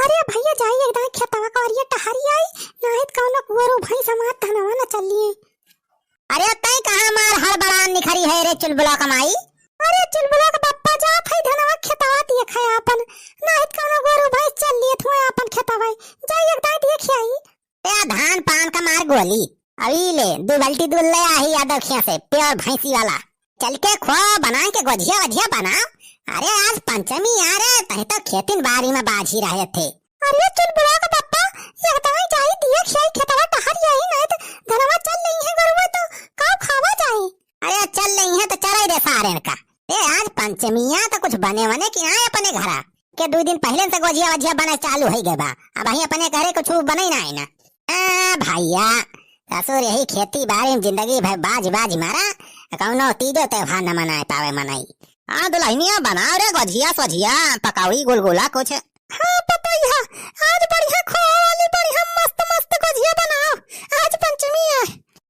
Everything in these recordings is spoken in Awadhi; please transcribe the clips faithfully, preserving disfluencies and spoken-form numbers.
अरे भइया, जाई एकदम खेतवा कवरिया टहरी आई, नाहीं त कउनो गोरू भइँस हमार धनवा न चल लिये। अरे तैं कहाँ मार हड़बड़ान निखरी है रे चुलबुला कमाई? अरे चुलबुला के बप्पा, जात है धनवा खेतवा देखे आपन, नाहीं त कउनो गोरू भइँस चल लिये थुए आपन खेतवा, जाई एकदम देखि आई। ए धान पान का मार गोली, अभी ले दू बाल्टी दूध ले आही यादव खिया से, pure भइँसी वाला। चल के खो, बनाए के गोझिया वझिया बनाओ। अरे आज पंचमी आ रे, तहीं तो खेतिन बारी में बाझी रहे थे। अरे चुलबुला के बप्पा, एकदम जाई देखि आई खेतवा टहरी आई, नाहीं त धनवा चल लिहे गोरुआ तो का खावा जाई? अरे चल लिहे तो चराई दे सारेन का। ए आज पंचमिया तो कुछ बने वने कि नाहीं अपने घरा? के दुइ दिन पहिले से गोझिया वझिया बने चालू होइ गए बा, अबहीं अपने घरे कुछ बने नाहीं ना। ए भइया, ससुर यही खेती बारी में जिंदगी भर बाझ बाझ मारा, कउनो तीजो त्योहार न मनाए पावे मनई। हाँ दुलहिनिया, बनाओ रे गोझिया सोझिया, पकौड़ी गुलगुला कुछ। हाँ पतोहिया, आज बढ़िया खोआ वाली बढ़िया मस्त मस्त गोझिया बनाओ, आज पंचमी है।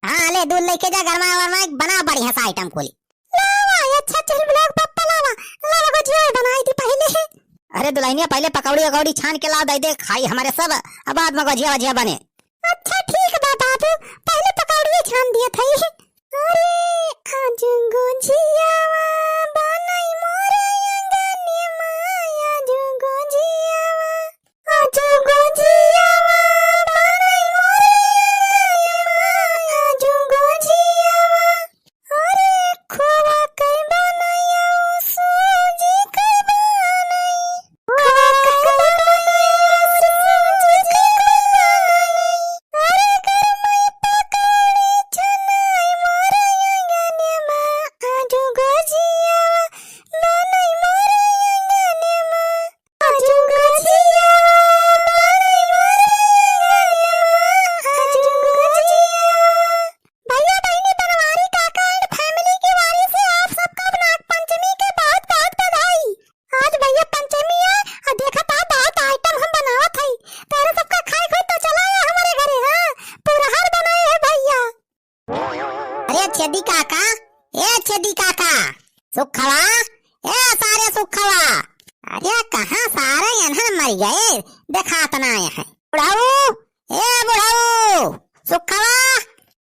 हाँ ले दूध लइके जा, गरमा गरमा बनाओ बढ़िया सा item कुली। लावा, अच्छा चुलबुला के बप्पा लावा, लावा गोझिया बनाई दी पहिले। अरे दुलहिनिया, पहिले पकौड़ी वकौड़ी छान के लाओ, दे दे खाई हमरे सब, अब बाद में गोझिया वझिया बने। अच्छा ठीक बा बाबू, पहिले पकौड़िए छान दिया था। अरे आज गोझियावा बनाई मोरे अंगने माँ, आज गोझियावा, आज गोझियावा बनाई मोरे अंगने माँ, आज गोझियावा। अरे खोवा के बनाया, सूजी के बनाई। खोवा के बनाया, सूजी के बनाई। अरे गरमई पकौड़ी छनाई मोरे अंगने माँ, आजू गोझिया बनाई मोरे अंगने माँ। आजू गोझिया बनाई मोरे अंगने माँ, आजू गोझिया। भइया बहिनी बनवारी काका and family की ओर से आप सबका नाग पंचमी के बहुत बहुत बधाई। आज भइया पंचमी है, आ देखत आ बहुत item हम बनावत हई। तोहरे सबका खाए खोई तो चला आया हमरे घरे, हाँ, पुरहर बनाए है भइया। अरे छेदी काका, ए छेदी काका, सुखवा, ए सारे सुखवा, अरे कहाँ सारे एन्हन मर गए, देखात नाहीं है। बुढ़ऊ, ए बुढ़ऊ, सुखवा।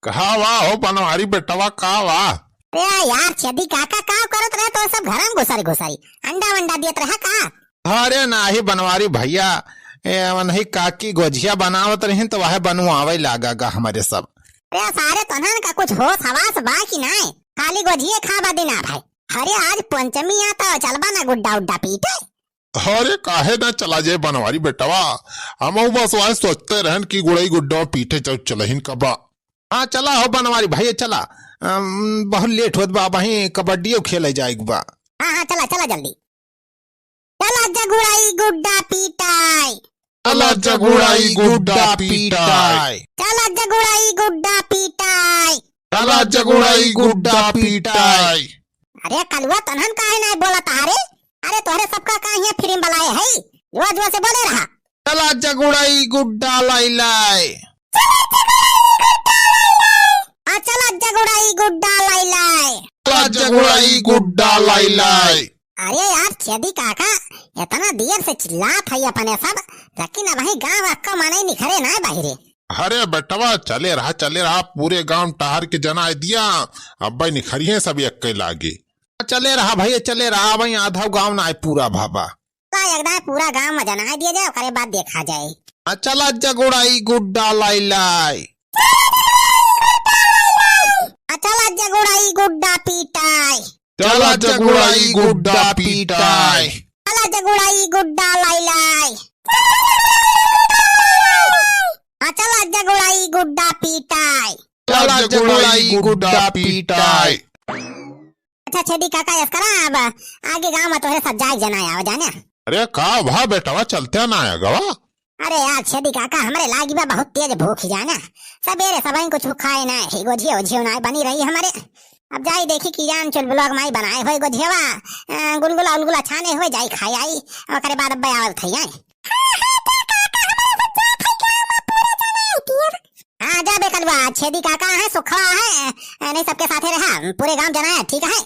का वा हो बनवारी बेटवा, का वा? अरे यार, छेदी काका का करत रहे तो सब घर में घुसरी घुसरी अंडा वंडा देत रहे का? अरे नाही बनवारी भइया, ए वनही काकी गोझिया बनावत रहिन तो वह बनवावे लागा गा हमरे सब। अरे सारे तोहन का कुछ होश हवास बा कि नाहीं? खाली गोझिए खाबा दिना भाई। अरे आज पंचमी आ तो चलबा ना गुड्डा उड्डा पीटे। अरे काहे ना चला जाए बनवारी बेटवा, हमहू बस वह सोचते रहन कि गुड़ई गुड्डा पीटे चल चलहिन कबा। हाँ चला हो बनवारी भाई चला, अम, बहुत late होत बा, वहीं कबड्डियो खेले जाए के बा। हाँ हाँ चला चला जल्दी। चला जगुड़ाई गुड्डा पीटाई। चला जगुड़ाई गुड्डा पीटाई। चला जगुड़ाई गुड्डा पीटाई। चला जगुड़ाई गुड्डा पीटाई। अरे कलुआ तोहन काहे नाहीं बोलत हा रे? अरे तोहरे सबका का हियाँ free में बलाए है? जोर जोर से बोले रहा। चला जगुड़ाई गुड्डा लाई लाई। आ चला जगुड़ाई गुड्डा लाई लाई। चला जगुड़ाई गुड्डा लाई लाई। अरे यार छेदी काका, इतना देर से चिल्लात है अपने सब, लेकिन अबहीं गाँव अक्को मनई निखरे ना बाहिरे। अरे बेटवा चले रहा, चले रहा, पूरे गाँव टहर के जनाए दिया, अब्बे निखरिये सब एक्के लागे। चले रहा भइया, चले रहा, अबहीं आधा गाँव नाहीं पूरा भवा। का एकदम पूरा गाँव में जनाए दिया जाए, ओकरे बाद देखा जाए। आ चला जगुड़ाई गुड्डा लाई लाई। आ चला जगुड़ाई गुड्डा पीटाई। चला जगुड़ाई गुड्डा पीटाई। चला जगुड़ाई गुड्डा लाई लाई। आ चला जगुड़ाई गुड्डा पीटाई। चला जगुड़ाई गुड्डा पीटाई। अच्छा छेदी काका, ऐस करा, अब आगे गाँव में तोहरे सब जाए जनाए आवा जाने। अरे का भा बेटवा, चलते ना आया गवा? अरे यार छेदी काका, हमरे लागी बा बहुत तेज भूख जाने। सबेरे सबहीं कुछ खाए ना है, गोझिया ओझिया ना बनी रही हमरे। अब जाई देखी कि जान चुलबुला के माई बनाए होई गोझियावा, अ, गुलगुला उलगुला छाने होई, जाई खाई आई, ओकरे बाद अब्बे आवत थई आई। हाँ, जा बे कलुआ, छेदी काका है, सुखवा है, अ, नहीं सबके साथे रहा, पूरे गांव जनाए, ठीक है?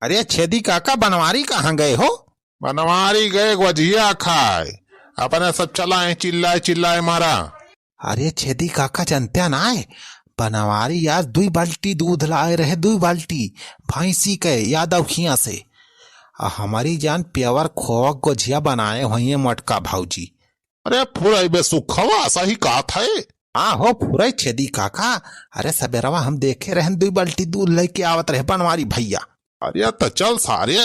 अरे छेदी काका, बनवारी कहाँ गए हो? बनवारी गए गोझिया खाए, अपने सब चलाए चिल्लाए चिल्लाए मारा। अरे छेदी काका, जनत्या नाय, बनवारी आज दुई बाल्टी दूध लाए रहे, दुई बाल्टी भैंसी के यादव खिया से। आ हमरी जान प्योर खोवा गोझिया बनाए होइए मोटका भौजी। अरे फुरई बे सुखवा, सही कहत है। हाँ हो फुरई छेदी काका, अरे सबेरवा हम देखे रहन दुई बाल्टी दूध लेके आवत रहे बनवारी भैया। अरे त चल सारे,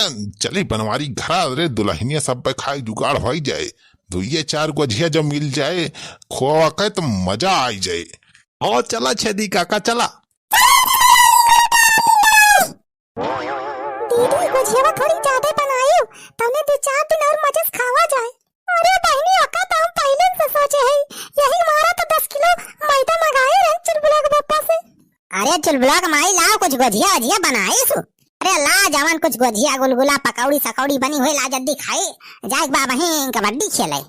चली बनवारी घरा रे, दुलहिनिया सब पे खाए जुगाड़ होई जाए। दुइये चार गोझिया जब मिल जाए खोवा के त मजा आई जाए। हाँ चला छेदी काका चला। दीदी, गोझियावा थोड़ी ज्यादा बनायू, तउने दो चार दिन और मजे से खावा जाए। अरे बहिनी, ओका तो हम पहिले से सोचे हई, यही मारा तो दस किलो मैदा मंगाए रहे चुलबुला के पप्पा से। अरे चुलबुला के माई, लाओ कुछ गोझिया वोझिया बनाए सु। अरे ला जवन कुछ गोझिया गुलगुला पकौड़ी सकौड़ी बनी हुए ला जल्दी खाए, जाए के बा बहिन कबड्डी खेले।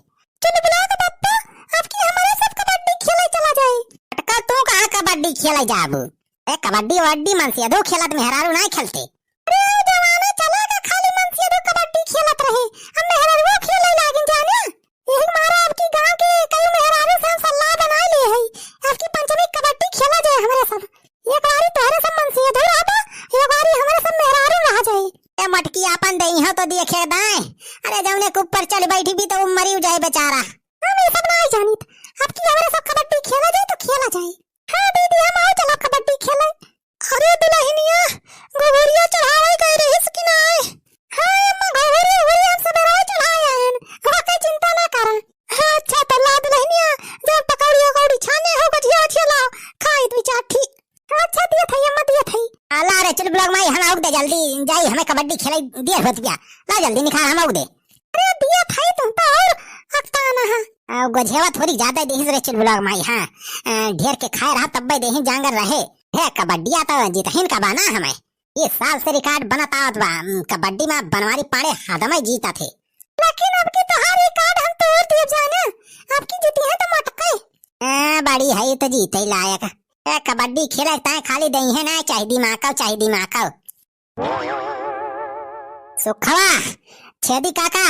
चुलबुला के पप्पा, अब की हमारे सब कबड्डी खेले चला जाए। अटका तू कहाँ कबड्डी खेले जाबू? ए, कबड्डी वबड्डी मनसेधू खेलत, मेहरारू नाय खेलते। अरे, जमाना चला का खाली मनसेधू कबड्डी खेलत रहे, अब मेहरारू खेले लागिन जाने। यही मारे अब की गाँव के कई मेहरारू से हम सलाह बनाए लिए हई, अब की पंचमी कबड्डी खेला जाए हमरे सब। एक बारी तोहरे सब मनसेधू रहबा, एक बारी हमरे सब मेहरारू रह जाए। ए मटकी, आपन देइहो तो देखे दाए। अरे, जौने के ऊपर चढ़ बैठी भी तो उ मरी जाए बेचारा। हम ये सब नाय जानित, अब की हमरे सब कबड्डी खेला जाए तो खेला जाए। हाँ दीदी, हम आओ चला कबड्डी खेले। अरे दुलहिनिया, घुघुरिया चढ़ावे गए रहिस कि नाय? हाँ अम्मा, घुघुरिया, घुघुरिया हम सबेरे चढ़ाए आएन, ओके चिंता ना करा। हाँ, अच्छा, तो ला दुलहिनिया, जो पकौड़ी उकौड़ी छाने हो, गोझिया ओझिया लाओ, खाए दू चार ठी। अच्छा, दिया था अम्मा, दिया था। आ, ला रे, चुलबुला के माई, हम आउक दे जल्दी, जाई, हमें कबड्डी खेले देर होत गया। ला जल्दी निकाल, हम आउक दे। अरे दिया था तुम तो और अकताना है। आ, गोझेवा थोड़ी ज्यादा देहिस रे चुलबुला के माई, हाँ। आ, ढेर के खाए रहा तब्बे देहिन जांगर रहे। हे कबड्डिया तो जीतहिन का बाना हमें। ये साल से रिकॉर्ड बनत आवत बा। उम, कबड्डी में बनवारी पाड़े हदमे जीता थे। लेकिन अब की तोहार रिकॉर्ड हम तोड़ दिए जाना। अब की जीती है तो मटके। आ, बड़ी है तो जीते ही लायक। ए, कबड्डी खेले ताए खाली देही है ना, चाहे दिमाग का, चाहे दिमाग का। सुखवा, छेदी काका,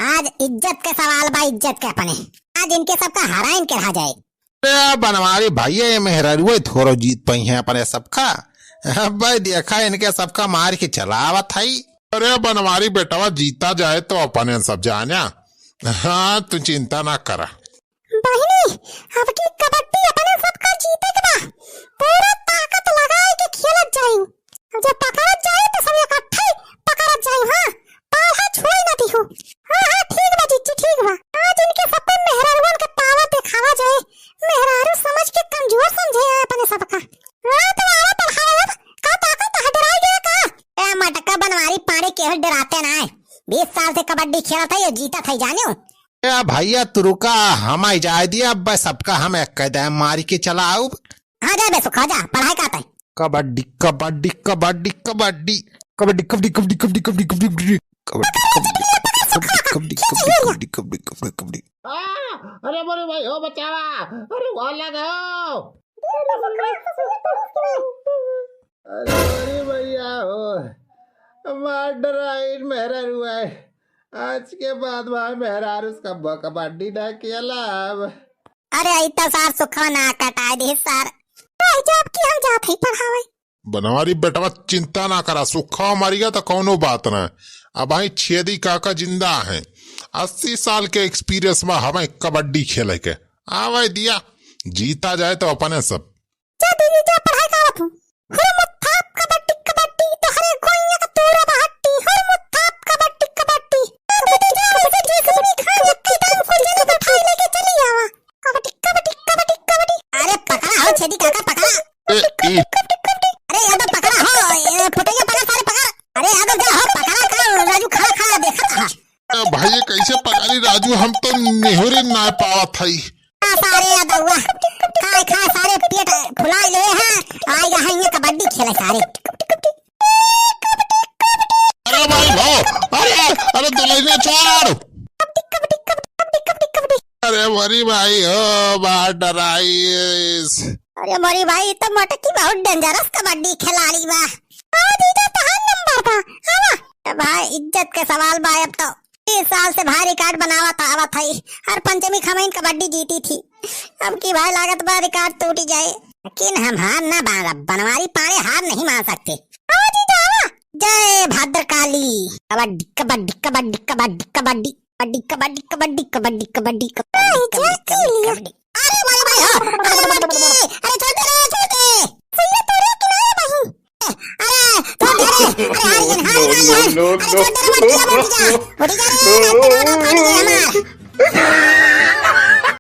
आज इज्जत के सवाल बा, इज्जत के अपने। आज इनके सबका हराइन के रहा जाए। अरे बनवारी भैया, ये मेहरारुए थोड़ो जीत पाई हैं अपने सबका। अबे देखा इनके सबका मार के चलावत हई। अरे बनवारी बेटवा, जीता जाए तो अपने सब जाना। हाँ, तू चिंता ना करा। बहिनी, अब की कबड्डी अपने सबका जीते के बा। पूरा ताकत लगाए के खेलत जाई। अब जब पकड़त जाई तो सब इकट्ठे पकड़त जाई, हाँ। पाला छोड़ ना दिहू। हाँ, हाँ, ठीक बा जीजी, ठीक बा। आज इनके सब पे मेहरारुअन के पावर दिखावा जाए। मेहरारू समझ के कमजोर समझे हैं अपने सबका। हाँ, तो आवा पढ़ावा, का ताकत है, डराई गया का? ए मटका बनवारी पाड़े केहू डराते ना है। बीस साल से कबड्डी खेलत है, ये जीतत है, जानियो। ए भैया, तू रुका, हम आई जाए दिया, अब सबका हम एक दे मारी के चला आउब। हाँ, जा बे सुखा, जा, पढ़ाई का तय। कबड्डी, कबड्डी, कबड्डी, कबड्डी। कबड्डी, कबड्डी, कबड्डी, कबड्डी, कबड्डी, कबड्डी। कबड्डी, कबड्डी, कबड्डी, कबड्डी, कबड्डी, कबड्डी, कबड्डी, कबड्डी। आ, अरे मोरे भाई हो, बचावा, अरे वो लगा हो। अरे, अरे भैया हो, मार डराइन मेहरारू है। आज के बाद भाई मेहरारू से कब्बो कबड्डी ना खेलब। अरे, आई तो सार सुखवा ना कटाए दे सार। आई जब कि हम जात ही पढ़ावे। बनवारी बेटवा चिंता ना करा, सुखवा मरिया तो कौनो बात ना। अब आई छेदी काका जिंदा हैं, अस्सी साल के एक्सपीरियंस में हमें कबड्डी खेले के। आवे दिया, जीता जाए तो अपने सब। जा दीदी, जा पढ़ाई का आवत हूँ। हुरमुत थाप कबड्डी कबड्डी, तोहरे गोइया का तूरा बहट्टी। हुरमुत थाप कबड्डी कबड्डी। आ दीदी, जा हमसे जीत भी खा, यक्की दाम कुल जने तो ठाई लेके चली आवा। कबड्डी, कबड्डी, कबड्डी, कबड्डी। अरे पकड़ा हो छेदी काका, पकड़ा। ए, ई। कबड्डी, कबड्डी। अरे यादव पकड़ा हो, ए, फुटैया पकड़, सारे पकड़। अरे यादव जा हो, पकड़ा का, राजू खड़ा, खड़ा देखत रहा। ए भाई, कैसे पकड़ी राजू, हम तो निहुरी ना पावत हई। आ, सारे यादव, खा, खा, सारे पेट फुला ले हैं, आएगा है ये कबड्डी खेले सारे। अरे भाई, भाव, अरे, अरे दुलहिनिया छोड़। अरे मोरी भाई हो, बाहर डराइस। अरे मोरी भाई, तो मटकी बहुत डेंजरस कबड्डी खिलाड़ी बा। हाँ जीजा, तहार नंबर बा, आवा। ए भाई, इज्जत के सवाल बा अब तो। तीस साल से भाई रिकॉर्ड बनावत आवत हई, हर पंचमी खमइन कबड्डी जीती थी। अब की भाई लागत बा रिकॉर्ड टूट जाए, लेकिन हम हार ना मानब, बनवारी पाड़े हार नहीं मान सकते। आवा जीजा, आवा। जय भद्रकाली। कबड्डी, कबड्डी, कबड्डी, कबड्डी, कबड्डी। कबड्डी, कबड्डी, कबड्डी, कबड्डी, कबड्डी, कबड्डी, कबड्डी, कबड्डी, कबड्डी। अरे भाई, भाई, हाँ, अरे मत की, अरे छोड़ दे रे, छोड़ दे। सैया तोरे किनारे बही। अरे, छोड़ दे रे, अरे हार गए, हार गए, हार। अरे छोड़ दे रे, मत की, अब उठ जा। उठ जा रे, रात के नौ, नौ, फाट गए हमार।